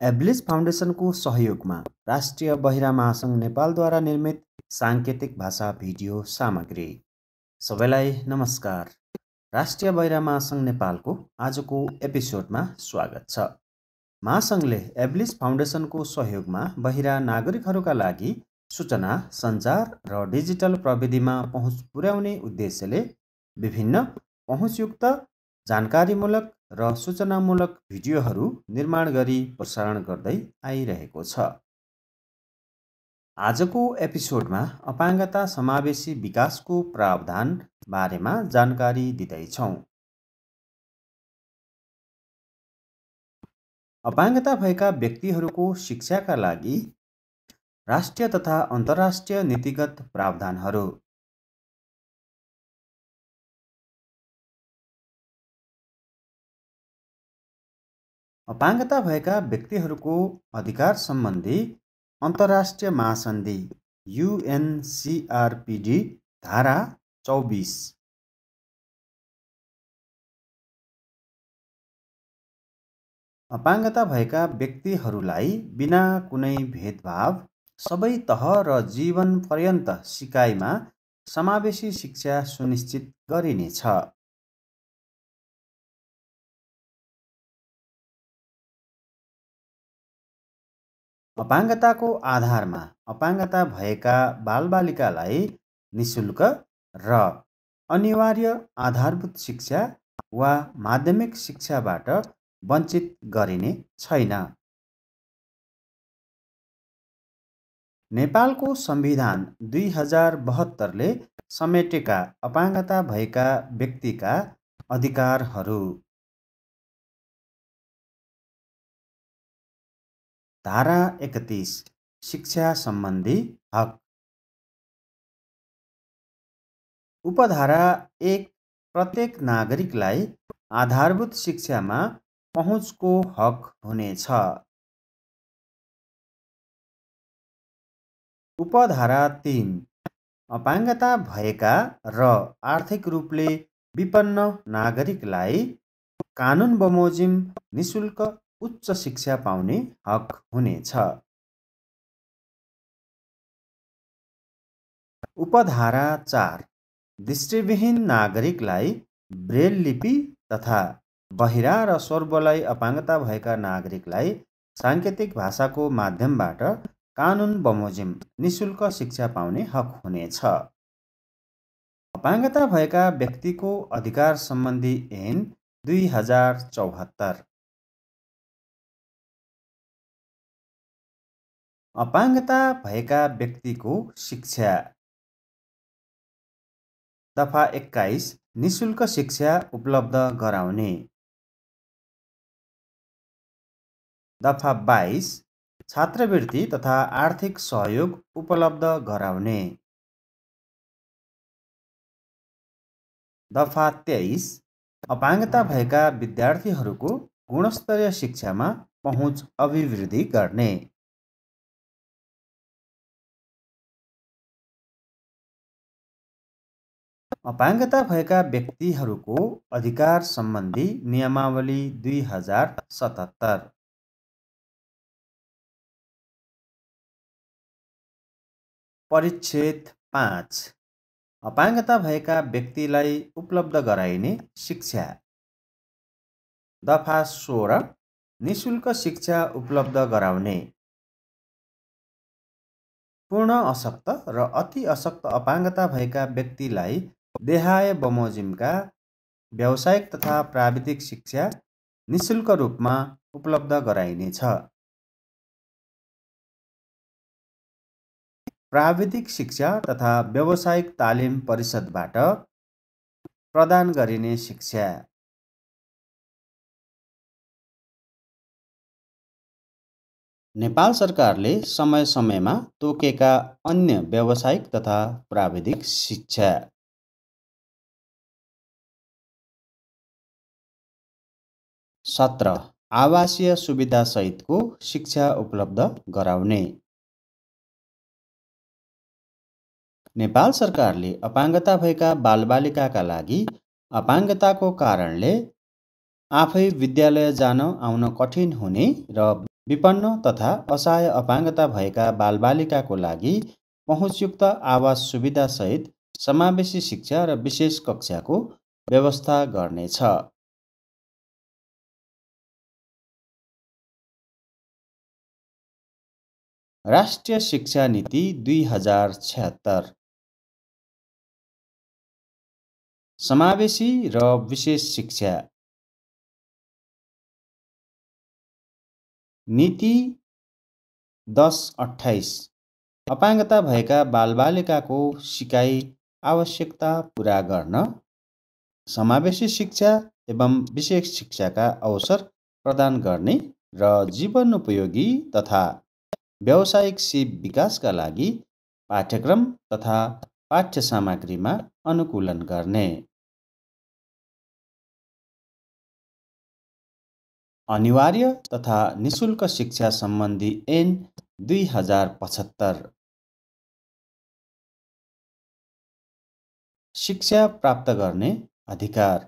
एभ्लिज फाउन्डेसनको सहयोगमा राष्ट्रिय बहिरा महासङ्घ नेपालद्वारा निर्मित साङ्केतिक भाषा भिडियो सामग्री। सबैलाई नमस्कार। राष्ट्रिय बहिरा महासङ्घ नेपालको आजको एपिसोडमा स्वागत छ। महासङ्घले एभ्लिज फाउन्डेसनको सहयोगमा बहिरा नागरिकहरूका लागि सूचना, सञ्चार र डिजिटल प्रविधिमा पहुँच पुर्याउने उद्देश्यले विभिन्न पहुँचयुक्त जानकारीमूलक र सूचनामूलक भिडियोहरू निर्माण गरी प्रसारण गर्दै आइरहेको छ। आजको एपिसोडमा अपाङ्गता समावेशी विकासको प्रावधान बारेमा जानकारी दिँदैछौँ। अपाङ्गता भएका व्यक्तिहरूको शिक्षाका लागि राष्ट्रिय तथा अन्तर्राष्ट्रिय नीतिगत प्रावधानहरू। अपाङ्गता भएका व्यक्तिहरूको अधिकार सम्बन्धी अन्तर्राष्ट्रिय महासन्धि UNCRPD धारा 24। अपाङ्गता भएका व्यक्तिहरूलाई बिना कुनै भेदभाव सबै तह र जीवन पर्यन्त सिकाइमा समावेशी शिक्षा सुनिश्चित गरिनेछ। अपाङ्गताको आधारमा अपाङ्गता भएका बालबालिकालाई निशुल्क र अनिवार्य आधारभूत शिक्षा वा माध्यमिक शिक्षाबाट वञ्चित गरिने छैन। नेपालको संविधान 2072ले समेटेका अपाङ्गता भएका व्यक्तिका अधिकारहरू। धारा 31 शिक्षा सम्बन्धी हक। उपधारा 1 प्रत्येक नागरिकलाई आधारभूत शिक्षामा पहुँचको हक हुनेछ। उपधारा 3 अपाङ्गता भएका र आर्थिक रूपले विपन्न नागरिकलाई कानुन बमोजिम निशुल्क उच्च शिक्षा पाउने हक हुनेछ। उपधारा 4 दृष्टिविहीन नागरिकलाई ब्रेल लिपि तथा बहिरा र स्वर्बलय अपाङ्गता भएका नागरिकलाई साङ्केतिक भाषाको माध्यमबाट कानुन बमोजिम निशुल्क शिक्षा पाउने हक हुनेछ। अपाङ्गता भएका व्यक्तिको अधिकार सम्बन्धी ऐन 2074। अपाङ्गता भएका व्यक्तिको शिक्षा। दफा 21 निशुल्क शिक्षा उपलब्ध गराउने। दफा 22 छात्रवृत्ति तथा आर्थिक सहयोग उपलब्ध गराउने। दफा 23 अपाङ्गता भएका विद्यार्थीहरूको गुणस्तरीय शिक्षामा पहुँच अभिवृद्धि गर्ने। अपाङ्गता भएका व्यक्तिहरूको अधिकार सम्बन्धी नियमावली 2077। परिच्छेद 5 अपाङ्गता भएका व्यक्तिलाई उपलब्ध गराइने शिक्षा। दफा 16 निशुल्क शिक्षा उपलब्ध गराउने। पूर्ण अशक्त र अति अशक्त अपाङ्गता भएका व्यक्तिलाई देहाय बमोजिमका व्यावसायिक तथा प्राविधिक शिक्षा निशुल्क रूपमा उपलब्ध गराइनेछ। प्राविधिक शिक्षा तथा व्यावसायिक तालिम परिषदबाट प्रदान गरिने शिक्षा। नेपाल सरकारले समय समयमा तोकेका अन्य व्यावसायिक तथा प्राविधिक शिक्षा। सत्र आवासीय सुविधा सहितको शिक्षा उपलब्ध गराउने। नेपाल सरकारले अपाङ्गता भएका बालबालिकाका लागि अपाङ्गताको कारणले आफै विद्यालय जान आउन कठिन हुने र विपन्न तथा असहाय अपाङ्गता भएका बालबालिकाको लागि पहुँचयुक्त आवास सुविधासहित समावेशी शिक्षा र विशेष कक्षाको व्यवस्था गर्नेछ। राष्ट्रिय शिक्षा नीति 2076 समावेशी र विशेष शिक्षा नीति 1028 अपाङ्गता भएका बालबालिकाको सिकाइ आवश्यकता पूरा गर्न समावेशी शिक्षा एवं विशेष शिक्षाका अवसर प्रदान गर्ने र जीवनोपयोगी तथा व्यावसायिक सिप विकासका लागि पाठ्यक्रम तथा पाठ्य सामग्रीमा अनुकूलन गर्ने। अनिवार्य तथा निशुल्क शिक्षा सम्बन्धी ऐन 2075 शिक्षा प्राप्त गर्ने अधिकार।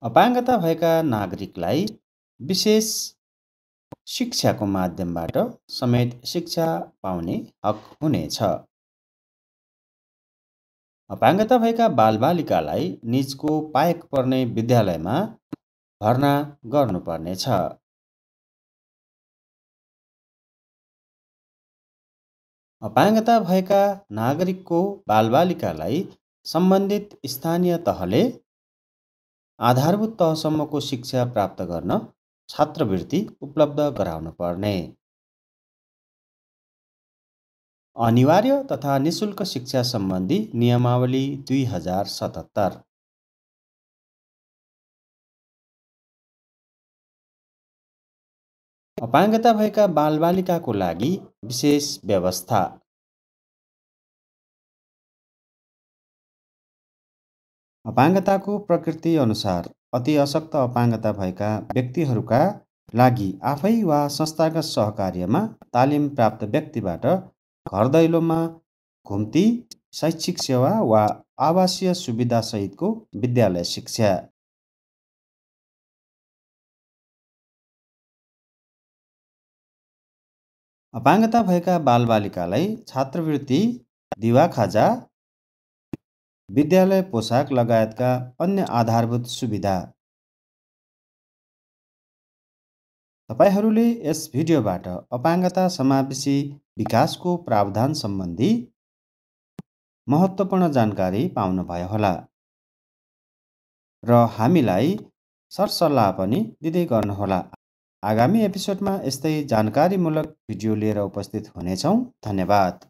अपाङ्गता भएका नागरिकलाई विशेष शिक्षाको माध्यमबाट समेत शिक्षा पाउने हक हुनेछ। अपाङ्गता भएका बालबालिकालाई निजको पाएक पर्ने विद्यालयमा भर्ना गर्नुपर्नेछ। अपाङ्गता भएका नागरिकको बालबालिकालाई सम्बन्धित स्थानीय तहले आधारभूत तहसम्मको शिक्षा प्राप्त गर्न छात्रवृत्ति उपलब्ध गराउनु पर्ने। अनिवार्य तथा निशुल्क शिक्षा सम्बन्धी नियमावली 2077 अपाङ्गता भएका बालबालिकाको लागि विशेष व्यवस्था। अपाङ्गताको प्रकृति अनुसार अति अशक्त अपाङ्गता भएका व्यक्तिहरूका लागि आफै वा संस्थागत सहकार्यमा तालिम प्राप्त व्यक्तिबाट घर दैलोमा घुम्ती शैक्षिक सेवा वा आवासीय सुविधा सहितको विद्यालय शिक्षा। अपाङ्गता भएका बालबालिकालाई छात्रवृत्ति, दिवा खाजा, विद्यालय पोसाक लगायतका अन्य आधारभूत सुविधा। तपाईहरूले यस भिडियोबाट अपाङ्गता समावेशी विकासको प्रावधान सम्बन्धी महत्त्वपूर्ण जानकारी पाउनुभयो होला र हामीलाई सरसल्लाह पनि दिँदै गर्नुहोला। आगामी एपिसोडमा यस्तै जानकारीमूलक भिडियो लिएर उपस्थित हुनेछौँ। धन्यवाद।